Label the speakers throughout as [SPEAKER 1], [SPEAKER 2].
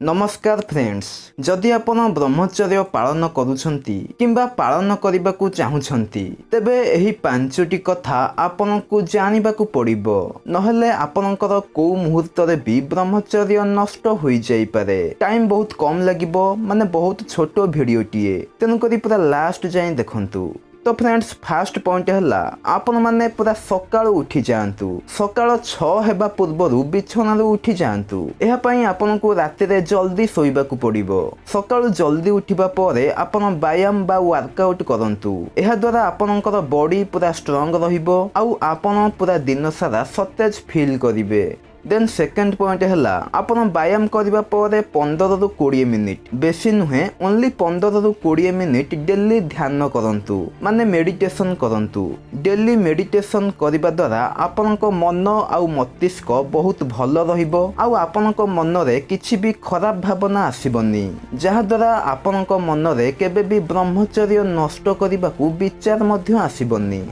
[SPEAKER 1] ନମସ୍କାର ଫ୍ରେଣ୍ଡସ୍, ଯଦି ଆପଣ ବ୍ରହ୍ମଚର୍ଯ୍ୟ ପାଳନ କରୁଛନ୍ତି କିମ୍ବା ପାଳନ କରିବାକୁ ଚାହୁଁଛନ୍ତି, ତେବେ ଏହି ପାଞ୍ଚଟି କଥା ଆପଣଙ୍କୁ ଜାଣିବାକୁ ପଡ଼ିବ। ନହେଲେ ଆପଣଙ୍କର କୋଉ ମୁହୂର୍ତ୍ତରେ ବି ବ୍ରହ୍ମଚର୍ଯ୍ୟ ନଷ୍ଟ ହୋଇଯାଇପାରେ। ଟାଇମ୍ ବହୁତ କମ୍ ଲାଗିବ, ମାନେ ବହୁତ ଛୋଟ ଭିଡ଼ିଓଟିଏ, ତେଣୁକରି ପୁରା ଲାଷ୍ଟ ଯାଏଁ ଦେଖନ୍ତୁ। ତ ଫ୍ରେଣ୍ଡସ୍, ଫାଷ୍ଟ ପଏଣ୍ଟ ହେଲା ଆପଣମାନେ ପୁରା ସକାଳୁ ଉଠି ଯାଆନ୍ତୁ। ସକାଳ 6 ହେବା ପୂର୍ବରୁ ବିଛଣାରୁ ଉଠି ଯାଆନ୍ତୁ। ଏହା ପାଇଁ ଆପଣଙ୍କୁ ରାତିରେ ଜଲ୍ଦି ଶୋଇବାକୁ ପଡ଼ିବ। ସକାଳୁ ଜଲ୍ଦି ଉଠିବା ପରେ ଆପଣ ବ୍ୟାୟାମ ବା ୱାର୍କଆଉଟ୍ କରନ୍ତୁ। ଏହାଦ୍ୱାରା ଆପଣଙ୍କର ବଡି ପୁରା ଷ୍ଟ୍ରଙ୍ଗ ରହିବ ଆଉ ଆପଣ ପୁରା ଦିନ ସାରା ସତେଜ ଫିଲ୍ କରିବେ। ଦେନ୍ ସେକେଣ୍ଡ ପଏଣ୍ଟ ହେଲା, ଆପଣ ବ୍ୟାୟାମ କରିବା ପରେ 15ରୁ 20 ମିନିଟ୍, ବେଶୀ ନୁହେଁ, ଓନ୍ଲି 15ରୁ 20 ମିନିଟ୍ ଡେଲି ଧ୍ୟାନ କରନ୍ତୁ, ମାନେ ମେଡିଟେସନ୍ କରନ୍ତୁ। ଡେଲି ମେଡିଟେସନ୍ କରିବା ଦ୍ୱାରା ଆପଣଙ୍କ ମନ ଆଉ ମସ୍ତିଷ୍କ ବହୁତ ଭଲ ରହିବ ଆଉ ଆପଣଙ୍କ ମନରେ କିଛି ବି ଖରାପ ଭାବନା ଆସିବନି, ଯାହାଦ୍ୱାରା ଆପଣଙ୍କ ମନରେ କେବେ ବି ବ୍ରହ୍ମଚର୍ଯ୍ୟ ନଷ୍ଟ କରିବାକୁ ବିଚାର ମଧ୍ୟ ଆସିବନି।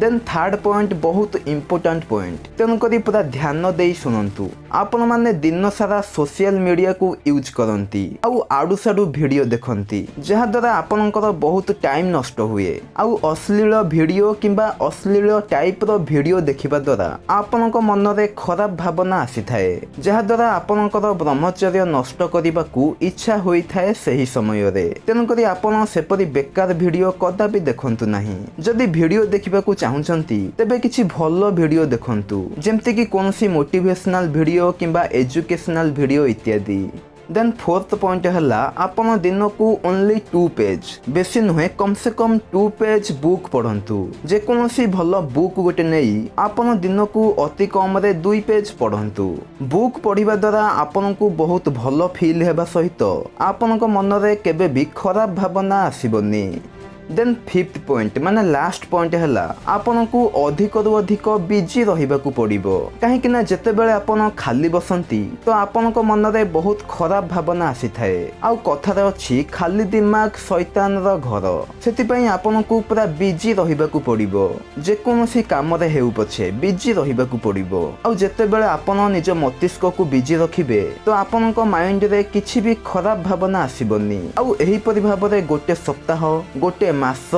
[SPEAKER 1] ଦେନ୍ ଥାର୍ଡ ପଏଣ୍ଟ ବହୁତ ଇମ୍ପୋର୍ଟାଣ୍ଟ ପଏଣ୍ଟ, ତେଣୁକରି ପୁରା ଧ୍ୟାନ ଦେଇ ଶୁଣନ୍ତୁ। ଆପଣମାନେ ଦିନସାରା ସୋସିଆଲ ମିଡ଼ିଆକୁ ୟୁଜ୍ କରନ୍ତି ଆଉ ଆଡ଼ୁ ସାଡ଼ୁ ଭିଡ଼ିଓ ଦେଖନ୍ତି, ଯାହାଦ୍ୱାରା ଆପଣଙ୍କର ବହୁତ ଟାଇମ୍ ନଷ୍ଟ ହୁଏ। ଆଉ ଅଶ୍ଳୀଳ ଭିଡ଼ିଓ କିମ୍ବା ଅଶ୍ଳୀଳ ଟାଇପ୍ର ଭିଡ଼ିଓ ଦେଖିବା ଦ୍ୱାରା ଆପଣଙ୍କ ମନରେ ଖରାପ ଭାବନା ଆସିଥାଏ, ଯାହାଦ୍ୱାରା ଆପଣଙ୍କର ବ୍ରହ୍ମଚର୍ଯ୍ୟ ନଷ୍ଟ କରିବାକୁ ଇଚ୍ଛା ହୋଇଥାଏ ସେହି ସମୟରେ। ତେଣୁକରି ଆପଣ ସେପରି ବେକାର ଭିଡ଼ିଓ କଦାପି ଦେଖନ୍ତୁ ନାହିଁ। ଯଦି ଭିଡ଼ିଓ ଦେଖିବାକୁ ଚାହୁଁଛନ୍ତି, ତେବେ କିଛି ଭଲ ଭିଡ଼ିଓ ଦେଖନ୍ତୁ, ଯେମିତିକି କୌଣସି ମୋଟିଭେସନାଲ ଭିଡ଼ିଓ କିମ୍ବା ଏଜୁକେସନାଲ ଭିଡ଼ିଓ ଇତ୍ୟାଦି। ଦେନ୍ ଫୋର୍ଥ ପଏଣ୍ଟ ହେଲା, ଆପଣ ଦିନକୁ ଓନ୍ଲି 2 ପେଜ୍, ବେଶୀ ନୁହେଁ, କମ୍ ସେ କମ୍ 2 ପେଜ୍ ବୁକ୍ ପଢ଼ନ୍ତୁ। ଯେକୌଣସି ଭଲ ବୁକ୍ ଗୋଟେ ନେଇ ଆପଣ ଦିନକୁ ଅତି କମ୍ରେ 2 ପେଜ୍ ପଢ଼ନ୍ତୁ। ବୁକ୍ ପଢ଼ିବା ଦ୍ୱାରା ଆପଣଙ୍କୁ ବହୁତ ଭଲ ଫିଲ୍ ହେବା ସହିତ ଆପଣଙ୍କ ମନରେ କେବେ ବି ଖରାପ ଭାବନା ଆସିବନି। ଦେନ୍ ଫିଫ୍ଥ ପଏଣ୍ଟ, ମାନେ ଲାଷ୍ଟ ପଏଣ୍ଟ ହେଲା, ଆପଣଙ୍କୁ ଅଧିକରୁ ଅଧିକ ବିଜି ରହିବାକୁ ପଡ଼ିବ। କାହିଁକି ନା ଯେତେବେଳେ ଆପଣ ଖାଲି ବସନ୍ତି, ତ ଆପଣଙ୍କ ମନରେ ବହୁତ ଖରାପ ଭାବନା ଆସିଥାଏ। ଆଉ କଥାରେ ଅଛି, ଖାଲି ଦିମାଗ ଶୈତାନର ଘର। ସେଥିପାଇଁ ଆପଣଙ୍କୁ ପୁରା ବିଜି ରହିବାକୁ ପଡ଼ିବ। ଯେକୌଣସି କାମରେ ହେଉ ପଛେ ବିଜି ରହିବାକୁ ପଡ଼ିବ। ଆଉ ଯେତେବେଳେ ଆପଣ ନିଜ ମସ୍ତିଷ୍କକୁ ବିଜି ରଖିବେ, ତ ଆପଣଙ୍କ ମାଇଣ୍ଡରେ କିଛି ବି ଖରାପ ଭାବନା ଆସିବନି। ଆଉ ଏହିପରି ଭାବରେ ଗୋଟେ ସପ୍ତାହ, ଗୋଟେ ମାସ,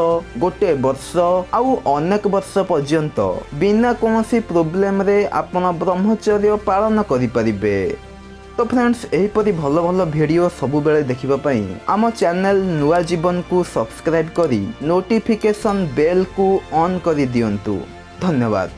[SPEAKER 1] ଗୋଟେ ବର୍ଷ ଆଉ ଅନେକ ବର୍ଷ ପର୍ଯ୍ୟନ୍ତ ବିନା କୌଣସି ପ୍ରୋବ୍ଲେମରେ ଆପଣ ବ୍ରହ୍ମଚର୍ଯ୍ୟ ପାଳନ କରିପାରିବେ। ତ ଫ୍ରେଣ୍ଡସ୍, ଏହିପରି ଭଲ ଭଲ ଭିଡ଼ିଓ ସବୁବେଳେ ଦେଖିବା ପାଇଁ ଆମ ଚ୍ୟାନେଲ ନୂଆ ଜୀବନକୁ ସବସ୍କ୍ରାଇବ୍ କରି ନୋଟିଫିକେସନ୍ ବେଲ୍କୁ ଅନ୍ କରିଦିଅନ୍ତୁ। ଧନ୍ୟବାଦ।